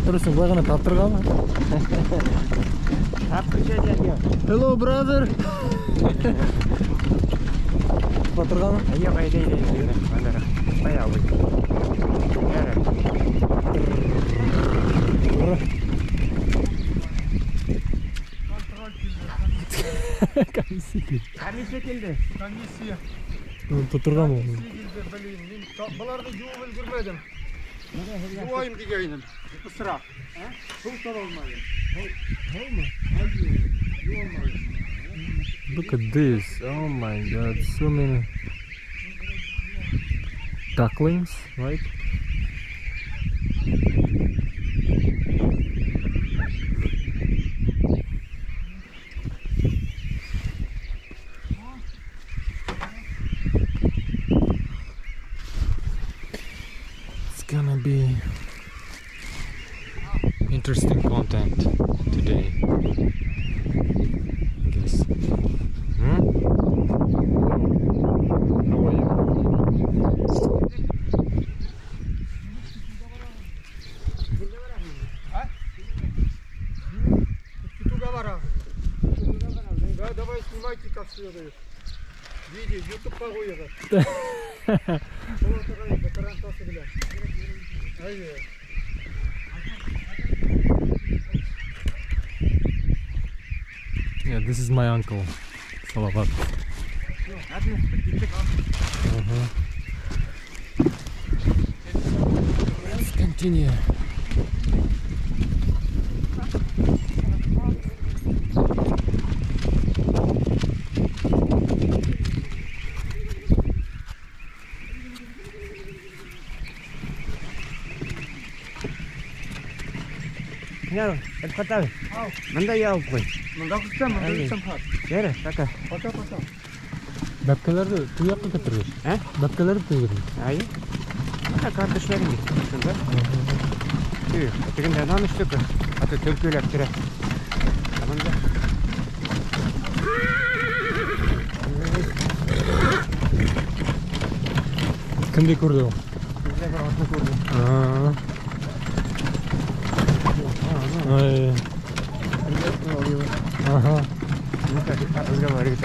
Батыр өсөн былай ғына таптырғанмы? Hello, brother. Батырғанмы? Юҡ, әйҙә, әйҙә, әйҙә. Ҡая абый. Комиссия килде. Комиссия килде. Комиссия. Тотторғанмы? Комиссия килде, блин. Мин быларҙы йыуып өлгөрмәнем. Йыуайым тигәйнем. Ысраҡ. Һыу таба алмайым. Һыумы? Йыуа алмайым. Look at this. Oh my god, so many ducklings, right? It's gonna be interesting content today, I guess. How are you? Да, давай снимайте как следует. Видео, YouTube ҡуйығыҙ. Yeah, this is my uncle, Salavat. Let's continue. Claro, el fatal. Manda ya, pues. Manda күрсәм, manda күрсәм хат. Yere, taka. Пока, пока. Бәпкәләрҙе туй яҡҡа килтерҙе. Ә? Бәпкәләрҙе туйҙы. Әйе. Мына картошларың бит. Шунда. Түй, тегендә нан штука. А то төлкөләп тора. Мында. Кемде күрҙе ул? Беҙҙә бер атны күрҙе. Ай. Ага. Ну как, разговаривать.